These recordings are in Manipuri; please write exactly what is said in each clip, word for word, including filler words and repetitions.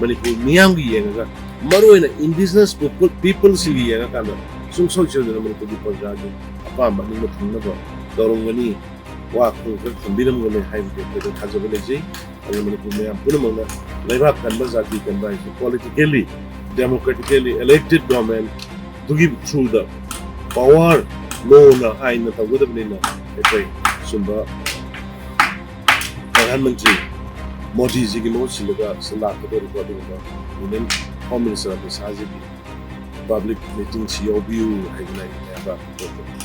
ꯃꯅꯤꯄꯨꯔ ꯃꯤꯌꯥꯝꯒꯤ ꯌꯦꯡꯉꯒ, ꯃꯔꯨꯑꯣꯏꯅ indigenous people, peopleꯁꯤꯡꯒꯤ ꯌꯦꯡꯉꯀꯥꯟꯗ ꯁꯨꯡꯁꯣꯏ ꯁꯣꯏꯗꯅ ꯃꯅꯤꯄꯨꯔꯒꯤ ꯄ꯭ꯔꯖꯥꯒꯤ ꯑꯄꯥꯝꯕ ꯑꯅꯤꯡꯕ ꯊꯨꯡꯅꯕ ꯇꯧꯔꯝꯒꯅꯤ꯫ ꯋꯥ ꯈꯔ ꯊꯝꯕꯤꯔꯝꯒꯅꯤ ꯍꯥꯏꯕꯒꯤ ꯑꯩꯈꯣꯏꯗ ꯊꯥꯖꯕ ꯂꯩꯖꯩ꯫ ꯑꯗꯨꯅ ꯃꯅꯤꯄꯨꯔ ꯃꯌꯥꯝ ꯄꯨꯝꯅꯃꯛꯅ ꯂꯩꯕꯥꯛ ꯀꯟꯕ, ꯖꯥꯇꯤ ꯀꯟꯕ ꯍꯥꯏꯁꯦ politically, democratically elected government ꯑꯗꯨꯒꯤ throughꯗ power, ꯂꯣꯅ ꯑꯥꯏꯟꯅ ꯇꯧꯒꯗꯕꯅꯤꯅ ꯑꯩꯈꯣꯏ ꯁꯨꯝꯕ ꯄ꯭ꯔꯙꯥꯟ ꯃꯟꯇ꯭ꯔꯤ ꯃꯣꯗꯤꯖꯤꯒꯤ ꯃꯍꯨꯠ ꯁꯤꯜꯂꯒ ꯂꯥꯛꯀꯗꯧꯔꯤꯕ ꯑꯗꯨꯒꯨꯝꯕ Union Home Minister Amit ꯁꯥꯍꯖꯤꯒꯤ public meetingꯁꯤ ꯌꯥꯎꯕꯤꯌꯨ ꯍꯥꯏꯗꯅ ꯑꯩꯅ ꯃꯌꯥꯝꯗ appeal ꯇꯧꯖꯔꯤ꯫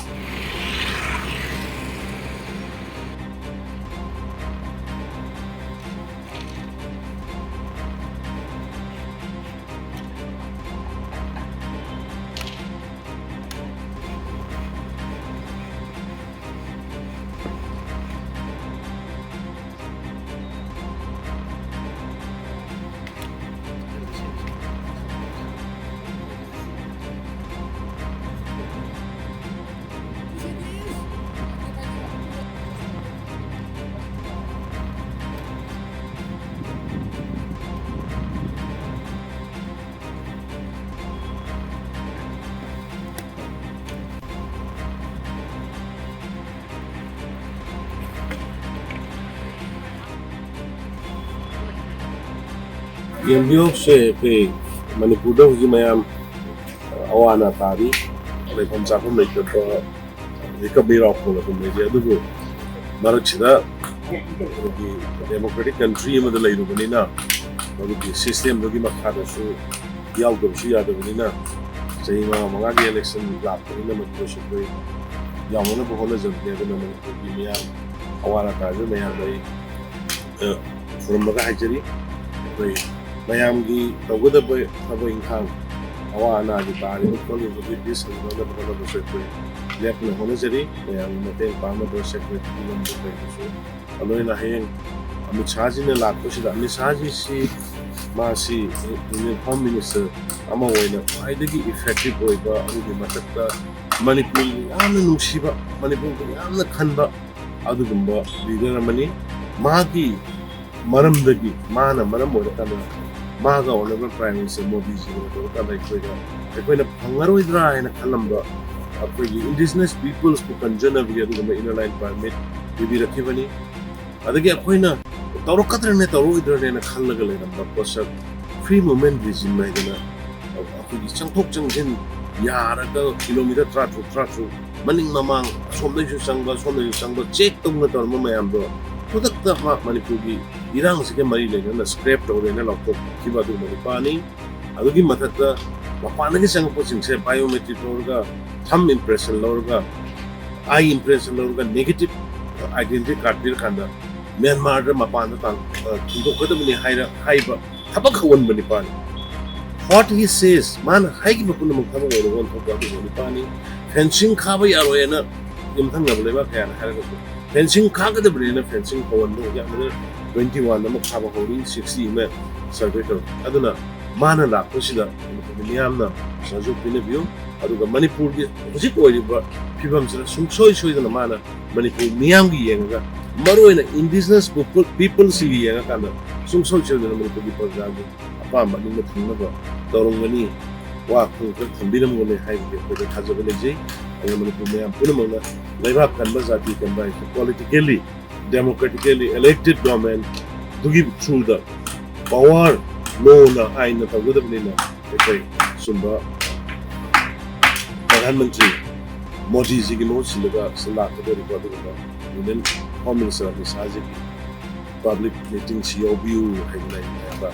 ꯌꯦꯡꯕꯤꯌꯨꯁꯦ, ꯑꯩꯈꯣꯏ ꯃꯅꯤꯄꯨꯔꯗ ꯍꯧꯖꯤꯛ ꯃꯌꯥꯝ ꯑꯋꯥ ꯑꯅꯥ ꯇꯥꯔꯤ, ꯂꯩꯐꯝ ꯆꯥꯐꯝ ꯂꯩꯇꯕ, ꯃꯤꯀꯞ ꯃꯤꯔꯥꯎ ꯐꯣꯡꯅ ꯑꯗꯨꯝ ꯂꯩꯔꯤ꯫ ꯑꯗꯨꯕꯨ ꯃꯔꯛꯁꯤꯗ ꯑꯩꯈꯣꯏꯒꯤ democratic country ꯑꯃꯗ ꯂꯩꯔꯨꯕꯅꯤꯅ, ꯃꯗꯨꯒꯤ systemꯗꯨꯒꯤ ꯃꯈꯥꯗꯁꯨ ꯌꯥꯎꯗꯕꯁꯨ ꯌꯥꯗꯕꯅꯤꯅ, ꯆꯍꯤ ꯃꯉꯥ ꯃꯉꯥꯒꯤ election ꯂꯥꯛꯄꯅꯤꯅ, ꯃꯗꯨꯗꯁꯨ ꯑꯩꯈꯣꯏ ꯌꯥꯎꯅꯅꯕ ꯍꯣꯠꯅꯖꯕꯅꯤ꯫ ꯑꯗꯨꯅ ꯃꯅꯤꯄꯨꯔꯒꯤ ꯃꯤꯌꯥꯝ, ꯑꯋꯥ ꯑꯅꯥ ꯇꯥꯔꯤꯕ ꯃꯌꯥꯝꯗ ꯑꯩ, ꯑ, ꯈꯨꯔꯨꯝꯂꯒ ꯍꯥꯏꯖꯔꯤ꯫ ꯑꯩꯈꯣꯏ ꯃꯌꯥꯝꯒꯤ ꯇꯧꯒꯗꯕ ꯊꯕꯛ ꯏꯪꯈꯥꯡ, ꯑꯋꯥ ꯑꯅꯥꯒꯤ ꯇꯥꯔꯤꯕ ꯈꯣꯠꯂꯤꯕꯒꯤ ꯄꯤꯁ ꯍꯟꯅꯅꯕ ꯍꯣꯠꯅꯕꯁꯨ ꯑꯩꯈꯣꯏ ꯂꯦꯞꯇꯅ ꯍꯣꯠꯅꯖꯔꯤ꯫ ꯃꯌꯥꯝꯒꯤ ꯃꯇꯦꯡ ꯄꯥꯡꯅꯕ securityꯒꯤ ꯂꯝꯗ ꯀꯩꯗꯁꯨ꯫ ꯑꯗꯨꯅ ꯍꯌꯦꯡ ꯑꯃꯤꯠ ꯁꯥꯍꯖꯤꯅ ꯂꯥꯛꯄꯁꯤꯗ, ꯑꯃꯤꯠ ꯁꯥꯍꯖꯤꯁꯤ, ꯃꯥꯁꯤ Union Home Minister ꯑꯃ ꯑꯣꯏꯅ ꯈ꯭ꯋꯥꯏꯗꯒꯤ effective ꯑꯣꯏꯕ, ꯑꯗꯨꯒꯤ ꯃꯊꯛꯇ ꯃꯅꯤꯄꯨꯔꯕꯨ ꯌꯥꯝꯅ ꯅꯨꯡꯁꯤꯕ, ꯃꯅꯤꯄꯨꯔꯕꯨ ꯌꯥꯝꯅ ꯈꯟꯕ ꯑꯗꯨꯒꯨꯝꯕ leader ꯑꯃꯅꯤ꯫ ꯃꯥꯒꯤ ꯃꯔꯝꯗꯒꯤ, ꯃꯥꯅ ꯃꯔꯝ ꯑꯣꯏꯔꯀꯥꯟꯗ ꯃꯥꯒ Honourable Prime Minister ꯃꯣꯗꯤꯖꯤꯒ ꯇꯧꯔꯀꯥꯟꯗ ꯑꯩꯈꯣꯏꯗ, ꯑꯩꯈꯣꯏꯅ ꯐꯪꯉꯔꯣꯏꯗ꯭ꯔꯥ ꯍꯥꯏꯅ ꯈꯜꯂꯝꯕ ꯑꯩꯈꯣꯏꯒꯤ indigenous peoplesꯄꯨ ꯀꯟꯖꯅꯕꯒꯤ ꯑꯗꯨꯒꯨꯝꯕ inner line permit ꯄꯤꯕꯤꯔꯛꯈꯤꯕꯅꯤ꯫ ꯑꯗꯒꯤ ꯑꯩꯈꯣꯏꯅ ꯇꯧꯔꯛꯀꯗ꯭ꯔꯅꯦ ꯇꯧꯔꯛꯑꯣꯏꯗ꯭ꯔꯅꯦꯅ ꯈꯜꯂꯒ ꯂꯩꯔꯝꯕ ꯄꯣꯠꯁꯛ free movement regime ꯍꯥꯏꯗꯅ ꯑꯩꯈꯣꯏꯒꯤ ꯆꯪꯊꯣꯛ ꯆꯪꯁꯤꯟ ꯌꯥꯔꯒ ꯀꯤꯂꯣꯃꯤꯇꯔ ꯇꯔꯥꯇꯔꯨꯛ ꯇꯔꯥꯇꯔꯨꯛ ꯃꯅꯤꯡ ꯃꯃꯥꯡ ꯑꯁꯣꯝꯗꯒꯤꯁꯨ ꯆꯪꯕ ꯑꯁꯣꯝꯗꯒꯤꯁꯨ ꯆꯪꯕ ꯆꯦꯛ ꯇꯧꯅ ꯇꯧꯔꯝꯕ ꯃꯌꯥꯝꯗꯣ ꯈꯨꯗꯛꯇ ꯃꯥ ꯃꯅꯤꯄꯨꯔꯒꯤ ꯏꯔꯥꯡꯁꯤꯒ ꯃꯔꯤ ꯂꯩꯅꯅ scrap ꯇꯧꯔꯦꯅ ꯂꯥꯎꯊꯣꯛꯈꯤꯕ ꯑꯗꯨꯒꯨꯝꯕ ꯅꯨꯄꯥꯅꯤ꯫ ꯑꯗꯨꯒꯤ ꯃꯊꯛꯇ ꯃꯄꯥꯟꯗꯒꯤ ꯆꯪꯉꯛꯄꯁꯤꯡꯁꯦ biometric ꯂꯧꯔꯒ, thumb impression ꯂꯧꯔꯒ, eye impression ꯂꯧꯔꯒ negative identity card ꯄꯤꯔꯀꯥꯟꯗ ꯃ꯭ꯌꯥꯟꯃꯥꯔꯗ ꯃꯄꯥꯟꯗ ꯇꯥꯡ-, ꯑ, ꯊꯤꯟꯗꯣꯛꯀꯗꯕꯅꯤ ꯍꯥꯏꯔ-, ꯍꯥꯏꯕ ꯊꯕꯛ ꯑꯑꯣꯟꯕ ꯅꯤꯄꯥꯅꯤ꯫ What he says, ꯃꯥꯅ ꯍꯥꯏꯈꯤꯕ ꯄꯨꯝꯅꯃꯛ ꯊꯕꯛ ꯑꯣꯏꯅ ꯑꯣꯟꯊꯣꯛꯄ ꯑꯗꯨꯒꯨꯝꯕ ꯅꯤꯄꯥꯅꯤ꯫ Fencing ꯈꯥꯕ ꯌꯥꯔꯣꯏꯅ ꯌꯨꯝꯊꯪꯅꯕ ꯂꯩꯕꯥꯛ ꯀꯌꯥꯅ ꯍꯥꯏꯔꯒꯁꯨ fencing ꯈꯥꯒꯗꯕꯅꯤꯅ fencing ꯍꯧꯍꯟꯕ ꯌꯥꯝꯅ twenty one ꯑꯃ ꯈꯥꯕ ꯍꯧꯔꯤ, sixty ꯑꯃ survey ꯇꯧꯔꯤ꯫ ꯑꯗꯨꯅ ꯃꯥꯅ ꯂꯥꯛꯄꯁꯤꯗ ꯃꯅꯤꯄꯨꯔꯒꯤ ꯃꯤꯌꯥꯝꯅ ꯁꯍꯖꯣꯛ ꯄꯤꯅꯕꯤꯌꯨ꯫ ꯑꯗꯨꯒ ꯃꯅꯤꯄꯨꯔꯒꯤ ꯍꯧꯖꯤꯛ ꯑꯣꯏꯔꯤꯕ ꯐꯤꯕꯝꯁꯤꯗ ꯁꯨꯡꯁꯣꯏ ꯁꯣꯏꯗꯅ ꯃꯥꯅ ꯃꯅꯤꯄꯨꯔ ꯃꯤꯌꯥꯝꯒꯤ ꯌꯦꯡꯉꯒ, ꯃꯔꯨꯑꯣꯏꯅ indigenous people, peopleꯁꯤꯡꯒꯤ ꯌꯦꯡꯉꯀꯥꯟꯗ ꯁꯨꯡꯁꯣꯏ ꯁꯣꯏꯗꯅ ꯃꯅꯤꯄꯨꯔꯒꯤ ꯄ꯭ꯔꯖꯥꯒꯤ ꯑꯄꯥꯝꯕ ꯑꯅꯤꯃꯛ ꯊꯨꯡꯅꯕ ꯇꯧꯔꯝꯒꯅꯤ, ꯋꯥꯐꯝ ꯈꯔ ꯊꯝꯕꯤꯔꯝꯒꯅꯤ ꯍꯥꯏꯕꯒꯤ ꯑꯩꯈꯣꯏꯗ ꯊꯥꯖꯕ ꯂꯩꯖꯩ꯫ ꯑꯗꯨꯅ ꯃꯅꯤꯄꯨꯔ ꯃꯌꯥꯝ ꯄꯨꯝꯅꯃꯛꯅ ꯂꯩꯕꯥꯛ ꯀꯟꯕ, ꯖꯥꯇꯤ ꯀꯟꯕ ꯍꯥꯏꯕꯁꯤ politically, democratically elected government ꯑꯗꯨꯒꯤ through the power lawꯅ, ꯑꯥꯏꯟꯅ ꯇꯧꯒꯗꯕꯅꯤꯅ ꯑꯩꯈꯣꯏ ꯁꯨꯝꯕ ꯄ꯭ꯔꯙꯥꯟ ꯃꯟꯇ꯭ꯔꯤ ꯃꯣꯗꯤꯖꯤꯒꯤ ꯃꯍꯨꯠ ꯁꯤꯜꯂꯒ ꯂꯥꯛꯀꯗꯧꯔꯤꯕ ꯑꯗꯨꯒꯨꯝꯕ Union Home Minister Amit ꯁꯥꯍꯖꯤꯒꯤ public meetingꯁꯤ ꯌꯥꯎꯕꯤꯌꯨ ꯍꯥꯏꯗꯅ ꯑꯩ ꯃꯌꯥꯝꯗ